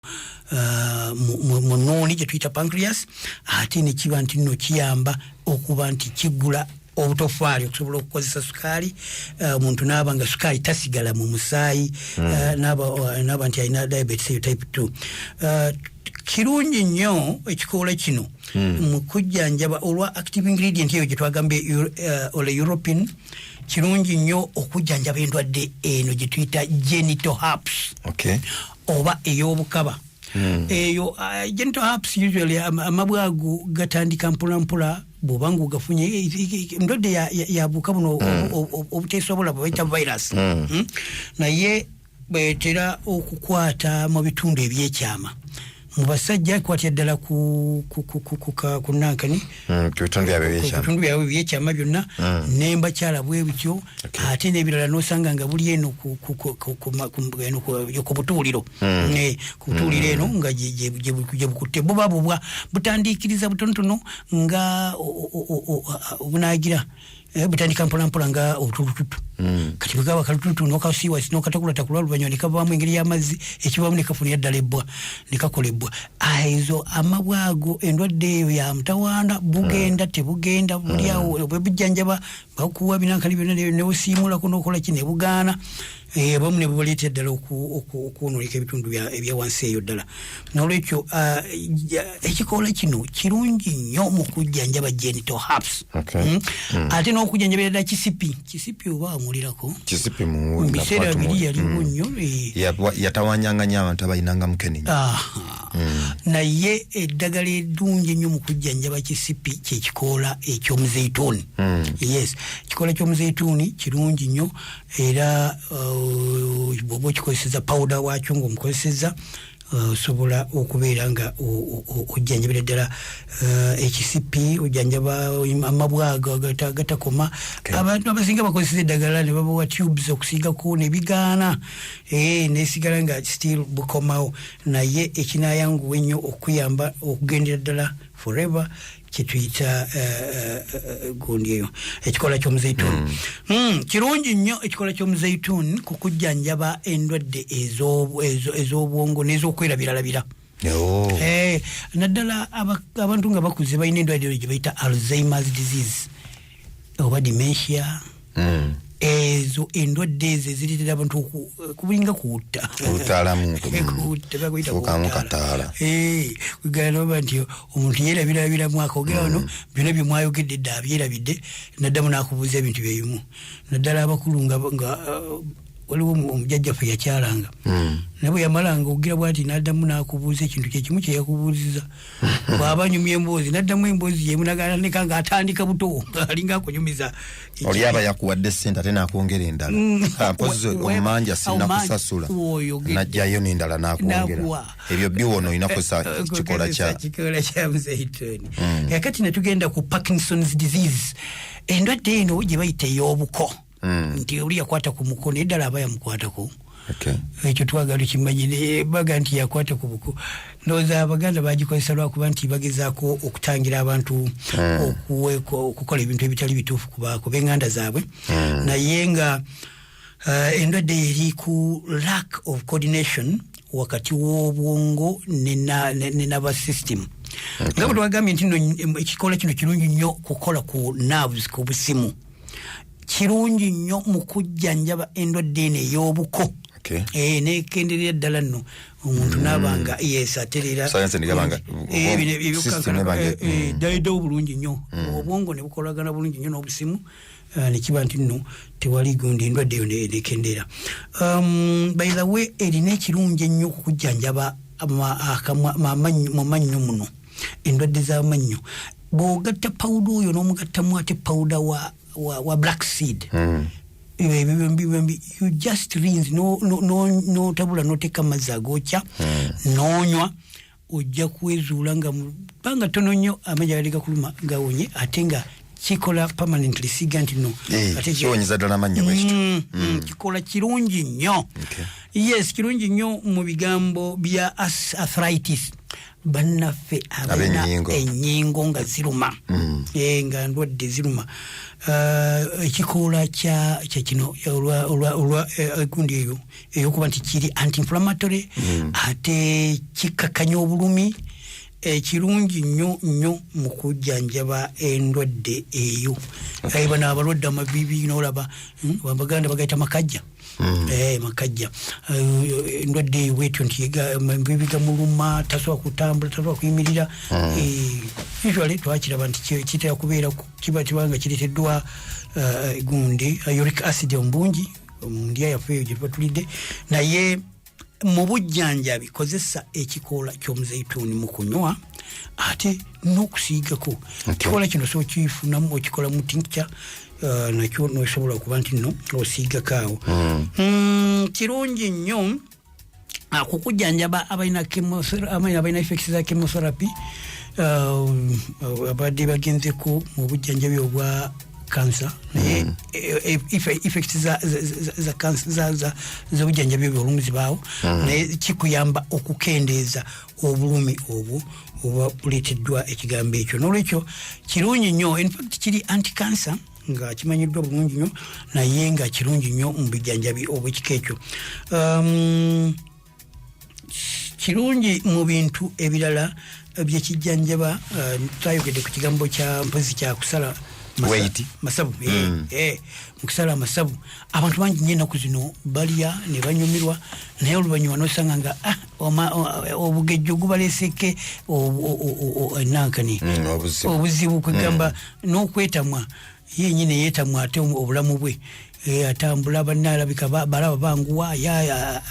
Mu nnuuni gye tuyita pancreas, ate ne kiba nti nno kiyamba okuba nti kiggula obutofaali okusobola okukozesa sukaali, omuntu naaba nga sukaali tasigala mu musaayi, naaba nti alina diabetes eyo type 2. Kirungi nnyo ekikoola kino mu kujjanjaba olwa active ingredient eyo gye twagambye oleuropein. Kirungi nnyo okujjanjaba endwadde eno gye tuyita genital herpes oba ey'obukaba eyo. Genital herpes usually amabwago gatandika mpolampola bw'oba nga ogafunye. Endwadde ya buka buno obuteesobola bwe bayita virus. Naye bwetera okukwata mu bitundu ebyekyama mu basajja, ekwatira ddala ku nankani. Ku bitundu byabwe ku ebyekyama. Bitundu byabwe ebyekyama byonna nembakyala bwe bityo. Ate n'ebirala nosanga nga buli eno eno ku butuuliro. Ku butuuliro eno nga gye bukutte, buba bubwa butandiikiriza butonotono nga bunagira, butandika mpolampola nga obutulututu. Kati bwegaba kalututu nokasiiwa nokatakulatakula, oluvanyuma nekavaamu engeri y'amazzi ekivaamu, nekafunira ddala ebbwa, nekakola ebbwa. Ezo amabwa ago, endwadde eyo ya mutawaana, bugenda tebugenda, buli awo bwe bujjanjaba bakuwa binankani byonna newosiimulako nokola ki nebugaana. Abamu ne bubaleetera ddala okwononeka ebitundu ebyawansi eyo ddala. Nolwekyo ekikoola kino kirungi nnyo mu kujjanjaba genital herpes. Ate n'okujjanjabira ddala kisipi. Kisipi oba amuwulirako? Kisipi mu Mu biseera biri yaliwo nnyo. Yatawanyanga nnyo abantu abalinanga mukenenya. Aha. Naye eddagala eddungi ennyo mu kujjanjaba kisipi kyekikoola ekyomuzeituuni. Yes, ekikoola ky'omuzeituuni kirungi nnyo era bw'oba okikozeseza pawuda waakyo ng'omukozeseza, osobola okubeera nga ojjanjabira ddala ekisipi, ojjanjaba amabwa ago agatakoma. Abantu abasinga bakozesa eddagala ne babawa tubes okusiigako ne bigaana, nesigala nga still bukomawo. Naye ekinayanguwa ennyo okuyamba okugendera ddala forever kyetuyita gundi eyo, ekikola ky'omuzeituuni. Kirungi nnyo ekikola ky'omuzeituuni ku kujjanjaba endwadde ez'obwongo n'ez'okwerabiralabira. Oh. Naddala abantu nga bakuze balina endwadde eyo gye bayita Alzheimers disease oba dementia. Ezo endwadde ezo ezireetera abantu kubulinga kuwutta. Kuwutaalamu. Kuwutta, bakuyita Fuukamu kuwutaala. Kataala. Kwegala noba nti omuntu yeerabirabiramu akogera wano, byonna bye mwayogedde dda abyerabidde, naddamu n'akubuuza ebintu byebimu, naddala abakulu nga waliwo omujjajjaffe yakyalanga, naye bwe yamalanga okugira bwati n'addamu n'akubuuza ekintu kyekimu kye yakubuuziza. Bw'aba anyumya emboozi n'addamu emboozi yemu, nagatandika ng'atandika buto, alinga akunyumiza. Oli aba yakuwadde sente ate n'akwongera endala. Ah, mpozi omumanja sinnakusasula. Woyogedde. Najjayo n'endala n'akwongera. N'akuwa. Ebyo biwono olina kukozesa kikola kya kikola kya muzeituni. Kakati ne tugenda ku Parkinson's disease, endwadde eno gye bayita ey'obuko, nti oli yakwata ku mukono eddala aba yamukwatako. Ekyo twagala kimanyire, baga nti yakwata ku buko. Ndowooza Abaganda bagikozesa lwakuba nti bagezaako okutangira abantu okukola ebintu ebitali bituufu ku b'enganda zaabwe. Naye nga endwadde eri ku lack of coordination wakati w'obwongo ne nervous system. Nga bwe twagambye nti nno ekikola kino kirungi nnyo kukola ku nerves, ku busimu, kirungi nnyo mu kujjanjaba endwadde eno ey'obuko. Nekenderera ddala nno omuntu naaba nga yes aterera. Science negamba nga Bino system neba nga ddaliddewo bulungi nnyo, obwongo ne bukolagana bulungi nnyo n'obusimu, nekiba nti nno tewali gundi, endwadde eyo nekendeera. By the way, erina ekirungi ennyo okukujjanjaba mu mannyo muno, endwadde z'amannyo. Bw'ogatta pawuda oyo n'omugattamu ate pawuda wa black seed, ebyo byombi byombi you just rinse, n'otabula n'oteeka amazzi agookya n'onywa, ojja kwezuula nga mu bbanga ttono nnyo amannyo agali gakuluma gawonye, ate nga kikola permanently, siga nti no Kiwonyeza ddala amannyo bwe kityo. Kikola kirungi nnyo. Yes, kirungi nnyo mu bigambo bya arthritis, bannaffe abalina Ab'ennyingo. ennyingo nga ziruma, nga ndwadde ziruma. Ekikoola kya kino olwa gundi eyo eyokuba nti kiri anti-inflammatory, ate kikkakkanya obulumi. Ekirungi nnyo nnyo mu kujjanjaba endwadde eyo. Bano abalwadde amaviivi nolaba, abaganda bagaita makajja. Makajja. Endwadde eyo bwetyo nti amaviivi gamuluma, tasobola kutambula, tasobola kuyimirira. Usually twakiraba nti kitera kubeera kiba kibanga kireeteddwa gundi uric acid omubungi mu ndya yaffe eyo gye tuba tulidde. Naye mu bujjanjabi kozesa ekikoola ky'omuzeituuni mu kunywa ate n'okusiigako. Ekikoola kino so okifunamu, okikola mu tincture, nakyo nosobola okuba nti nno osiigako awo. Kirungi nnyo kukujjanjaba abalina abalina effects za chemotherapy, abadde bagenzeko mu bujjanjabi obwa kansa, naye effects za cancer z'obujjanjabi obwo olumu zibaawo, naye kikuyamba okukendeeza obulumi obwo oba buleeteddwa ekigambo ekyo. N'olwekyo kirungi nnyo, in fact kiri anti cancer nga kimanyiddwa bulungi nnyo, naye nga kirungi nnyo mu bijjanjabi obwekika ekyo. Kirungi mu bintu ebirala byekijjanjaba. Twayogedde ku kigambo kya mpozi kya kusala Weight. masavu. Mu kusala amasavu, abantu bangi nnyo ennaku zino balya ne banyumirwa, naye oluvannyuma nosanga nga obugejjo gubaleseke enankani Obuzibu. Obuzibu kwegamba n'okwetamwa yenyini yeetamwa, ate obulamu bwe atambula banne alabika balaba banguwa,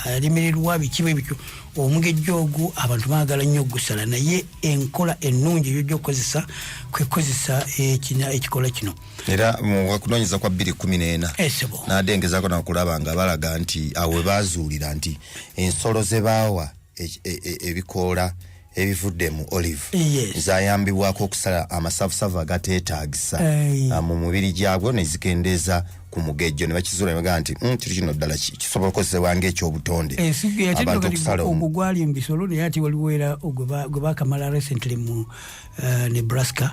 alemererwa biki bwe bityo. Omugejjo ogwo abantu baagala nnyo ogusala, naye enkola ennungi eyojja okukozesa kwekozesa ekikola kino. Era mu kunoonyeza kwa 2014 Esebo. Nadde ngezaako nakulaba nga balaga nti awo we bazuulira nti ensolo ze baawa ebikoola ebivudde mu olive zayambibwako okusala amasavusavu agateetaagisa mu mubiri gyabwo, ne zikendeeza ku mugejjo, ne bakizuula ne bagamba nti, "Kiro kino ddala kisobola okukozesebwa ng'ekyobutonde." Ate Abantu kati okusala ogwo gwali mu bisolo, naye ate waliwo era ogwo gwe bakamala recently mu Nebraska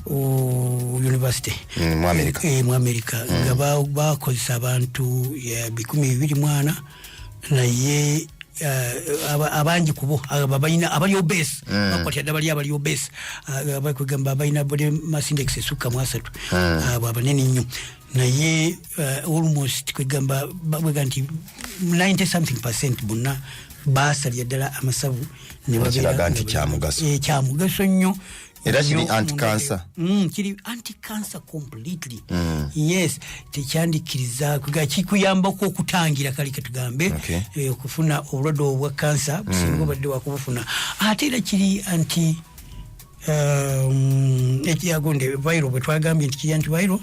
University. Mu America. Mu America, nga bakozesa abantu ya 204, naye abangi kubo abo balina abali obese, bakwatira ddala bali abali obese, abakwegamba abalina body mass index esukka mu 30, abo abanene nnyo, naye almost kwegamba bwega nti 90 something percent bonna basalya ddala amasavu ne babeera Kiraga nti kya mugaso. Kya mugaso nnyo. Era kiri nnyo. Anti-cancer. Kiri anti-cancer completely. Yes, tekyandikiriza kikuyambako okutangira kale ketugambe okufuna obulwadde obwa kansa singa obadde wakubufuna. Ate era kiri anti ekiyagonde viral, bwe twagambye nti kiri antiviral.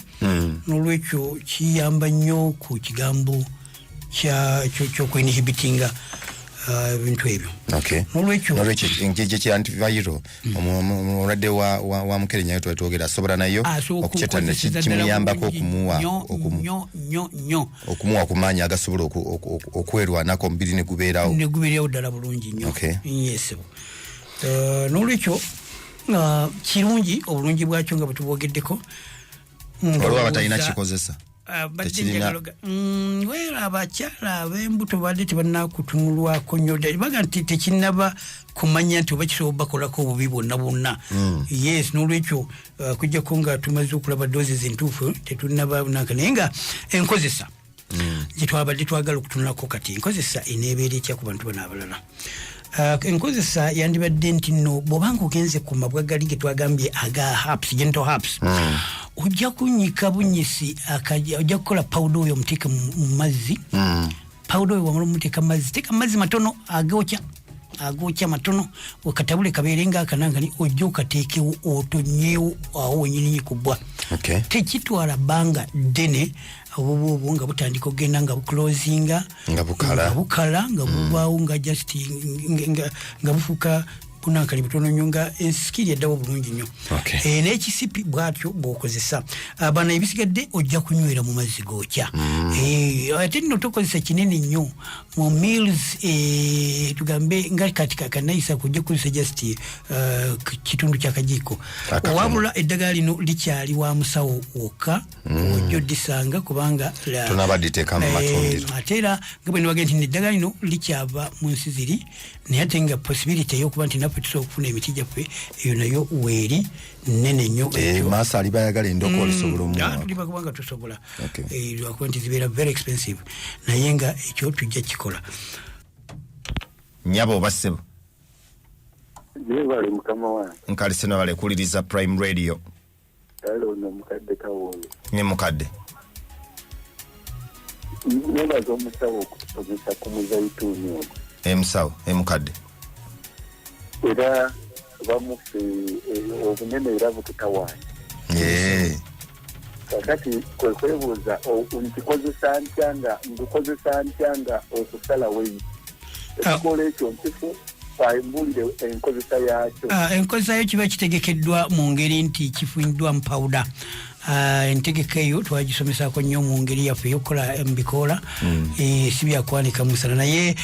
N'olwekyo kiyamba nnyo ku kigambo ky'okuinhibitinga ebintu ebyo. N'olwekyo Nolwekyo engeri kya antiviral, omulwadde wa mukerenya twali twogera asobola nayo Asobola okukyettanira, okukozesa ddala kimuyambako bulungi okumuwa nnyo, nnyo nnyo nnyo. Okumuwa ku maanyi agasobola okwerwanako omubiri ne gubeerawo. Ne gubeerawo ddala bulungi nnyo. Yes. N'olwekyo kirungi, obulungi bwakyo nga bwe tubwogeddeko. Waliwo abatalina kikozesa. Badde well, abakyala ab'embuto badde tebannakutunulwako nnyo ddala, baga nti tekinnaba kumanya nti oba kisobola bakolako obubi bwonna bwonna. Yes, n'olwekyo kujjako nga tumaze okulaba doses entuufu, tetunnaba nanka, naye nga enkozesa gyetwabadde twagala okutunulako kati, enkozesa eneebeera etya ku bantu bano abalala? Enkozesa yandibadde nti nno bw'obanga ogenze ku mabwa gali ge twagambye aga herbs, gentle herbs, ojja kunyika bunyisi, ojja kukola powder oyo omuteeke mu mazzi. Powder oyo wamala omuteeka mu mazzi, teeka mu mazzi matono agokya, agokya matono, okatabule kabeere nga akanangani, ojja okateekewo otonyewo awo wenyiniyi ku bbwa. Tekitwala bbanga ddene, obubwa obwo nga butandika okugenda nga buclosinga. Nga bukala. Nga bukala, nga bugwawo, nga just nga bufuuka bunankali butono nnyo, nga ensikiri eddawo bulungi nnyo. N'ekisipi bwatyo bw'okozesa. Bano ebisigadde ojja kunywera mu mazzi gookya. Ate nno tokozesa kinene nnyo mu mils, tugambe nga kati kanayisa kujja kukozesa just kitundu kyakajiiko. Akatono. Wabula eddagala lino likyali wa musawo wokka ojja oddisanga, kubanga Tonaba diteeka mu matundiro. Ate era nga bwe nibagenda nti eddagala lino likyava mu nsi ziri, naye ate nga possibility ey'okuba nti naffe tusobola okufuna emiti gyaffe, eyo nayo weeri nene nnyo. Maaso ali bayagala endoko, olisobola omuwa. Tuliba kubanga tusobola. Okay. Lwakuba nti zibeera very expensive, naye nga ekyo tujja kikola. Nyabo oba ssebo? Gyebale, mukama wange. Nkaliseno bale kuwuliriza Prime Radio. Kale ono mukadde Kawooyo. Ne mukadde. Nebaza omusawo okutusomesa ku muzayituuni ogwo. Emusawo, emukadde. Era bamuffe obunene era bututawaanya. Kakati kwe kwebuuza, nkikozesa ntya, nga nkukozesa ntya nga okusalawo ekikoola ekyo nkifu, mbuulire enkozesa yakyo. Enkozesa yo kiba kitegekeddwa mu ngeri nti kifunyiddwa mu pawuda. Entegeka eyo twagisomesaako nnyo mu ngeri yaffe eyokukola mu bikoola. Si byakwanika musana, naye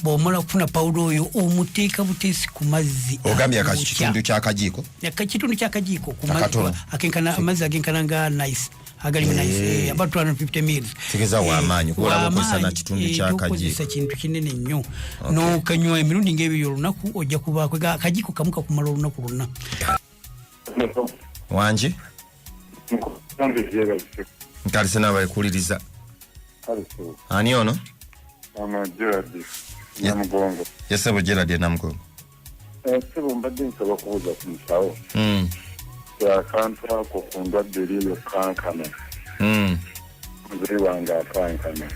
bw'omala okufuna pawuda oyo, omuteeka buteesi ku mazzi Ogambye agookya. Kitundu kyakajiiko? Kitundu kyakajiiko ku mazzi. Akatono. Akenkana amazzi agenkana nga nice agalimu nice, about 250 mils. Tegeeza w'amaanyi, kuba olaba okozesa na W'amaanyi, kitundu ky'akajiiko. Tokozesa kintu kinene nnyo, n'okanywa emirundi ng'ebiri olunaku, ojja kubaako akajiiko kamu kakumala olunaku lwonna. Wangi. Nkaliseno bale kuwuliriza. Ani ono? Ono Gerard Namugongo. Yesebo, Gerard Namugongo. Sebo, mbadde nsaba kubuuza ku musawo akantu ako ku ndwadde eri eyo kankana. Muzeeyi wange akankana.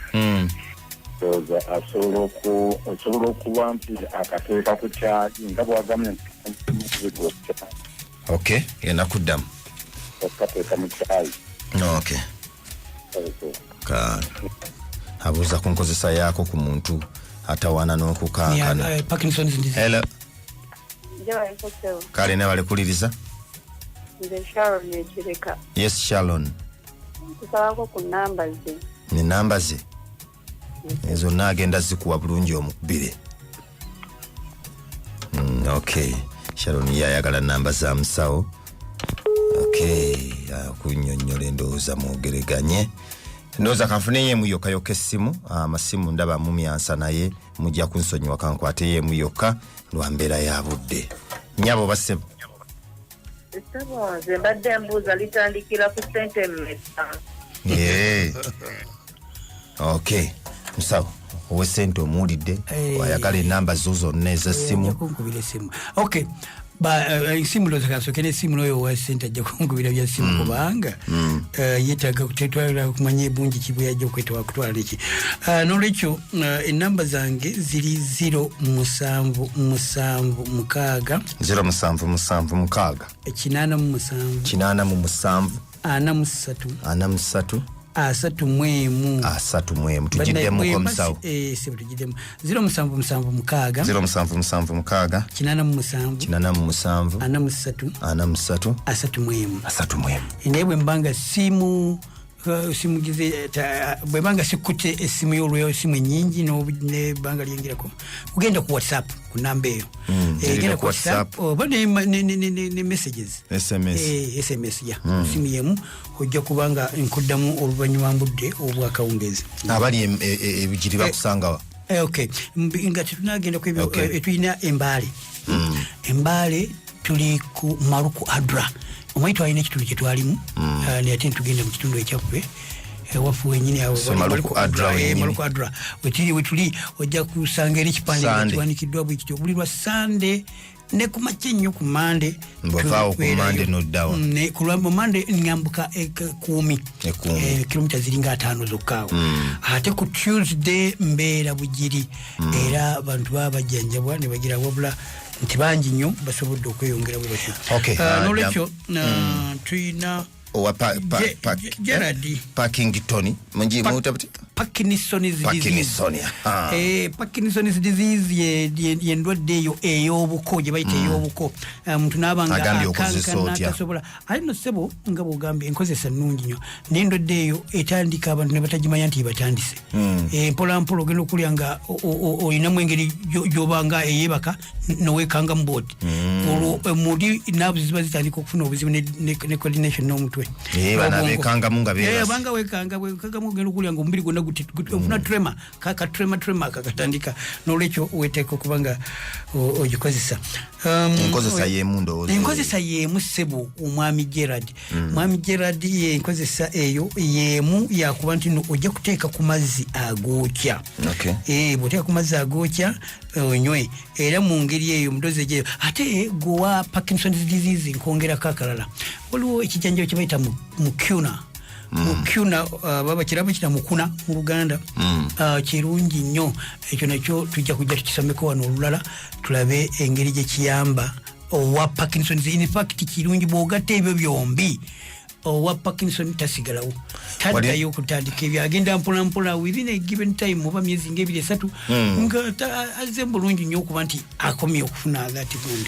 Ndowooza asobola okuba nti akateeka ku kyaki nga bwagambye nti gwokya. Okay, genda kuddamu. Okukateeka mu kyayi. Okay. Ka abuuza ku nkozesa yaako ku muntu atawaana n'okukankana. Parkinson's disease. Hello. Gyebaliko, ssebo. Kale, ne balekuwuliriza. Nze Sharon Ekireka. Yes, Sharon. Nkusabako ku namba ze. Enamba ze zonna agenda zikuwa bulungi omukubire. Okay, Sharon ye ayagala namba za musawo. Okay, okunyonyola endowooza mwogereganye. Ndowooza kanfuneyo emu yokka yokka essimu. Amasimu ndaba mumyansa, naye mujja kunsonyiwa, kankwateyo emu yokka lwa mbeera ya budde. Nyabo bassebo? Ssebo, nze mbadde mbuuza litandikira ku ssente mmeka? Yeah. Okay, musawo owesente omuwulidde. Ayagala enamba zo zonna ezessimu. Ajja kunkubira essimu. Okay. Ba esimu ndowooza kansooke n'essimu n'oyo owa ssente ajja kunkubira bya ssimu, kubanga yeetaaga tetwagala kumanya ebungi ki bwe yajja okwetwala kutwala neki. N'olwekyo enamba zange ziri 0776. 0776. 87. 87. 43. 43. 31. 31. Tugiddemuko, musawo. Sebo, tugiddemu. 0776. 0776. 87. 87. 43. 43. 31. 31. Naye bwe mbanga simu simugize bwe mbanga sikutte essimu y'olweyo, essimu ennyingi nebbanga lyengirako, kugenda ku WhatsApp ku namba eyo. Genda Genda ku ku WhatsApp oba ne messages. SMS. SMS ya simu yemu, ojja kubanga nkuddamu oluvannyuma mbudde obwakawungezi. Abali ebigiri bakusangawa? Okay, nga tetunagenda ku ebyo, tulina embaale. Embaale tuli ku Maruku Adra. Omanyi twalina ekitundu kyetwalimu, naye ate ntugenda mu kitundu ekyaffe ewaffe wenyini awo. So, Maruku Adra wenyini. Maruku Adra wetuli, wetuli ojja kusanga eri ekipande nga Sande. kiwanikiddwa bwe kityo buli lwa Sande ne ku makya ennyo ku Mande. Bw'ovaawo ku Mande n'oddawa? Ku lwa Mande nyambuka Kuumi. Ekuumi. Kilomita ziringa 50 zokka awo. Ate ku Tuesday mbeera Bugiri, era abantu baba bajjanjabwa ne bagira, wabula nti bangi nnyo basobodde okweyongera bwe batyo. N'olwekyo tulina Owa Gerard. Parkington mungi muta buti. Parkinson's disease. Parkinson, aha. Parkinson's disease ye ndwadde eyo ey'obuko gye bayita ey'obuko. Omuntu n'aba nga Agambye okozesa akankana, otya? tasobola. Ate no ssebo, nga bwogambye, enkozesa nnungi nnyo, naye endwadde eyo etandika abantu ne batagimanya nti batandise. Mpola mpola ogenda okulya nga olinamu engeri gy'oba nga eyeebaka nowekangamu bwoti, olwo muli nerves ziba zitandika okufuna obuzibu ne coordination n'omutwe. Bano N'obwongo. abeekangamu nga beebase. Banga wekanga wekangamu, ogenda okulya nga omubiri gwonna ofuna tremor, ka tremor kakatandika. N'olwekyo weteeka okuba nga ogikozesa. Enkozesa y'emu ndowooza. Enkozesa y'emu, ssebo omwami Gerard. Mwami Gerard, ye enkozesa eyo y'emu yakuba nti no ojja kuteeka ku mazzi agookya. Bw'oteeka ku mazzi agookya onywe, era mu ngeri eyo mudozi eyo. Ate gwewa Parkinson's disease, nkwongerako akalala, waliwo ekijanjabo kye bayita mukuna. Mukuna, baba kirabo kita mukuna mu Luganda. Kirungi nnyo ekyo, nakyo tujja kujja tukisomeko wano olulala, tulabe engeri gye kiyamba owa Parkinson's. In fact, kirungi bw'ogatta ebyo byombi, owa Parkinson tasigalawo, taddayo okutandika ebyo, agenda mpolampola. Within a given time oba myezi nga 2, 3, nga azze bulungi nnyo okuba nti akomye okufuna that gundi.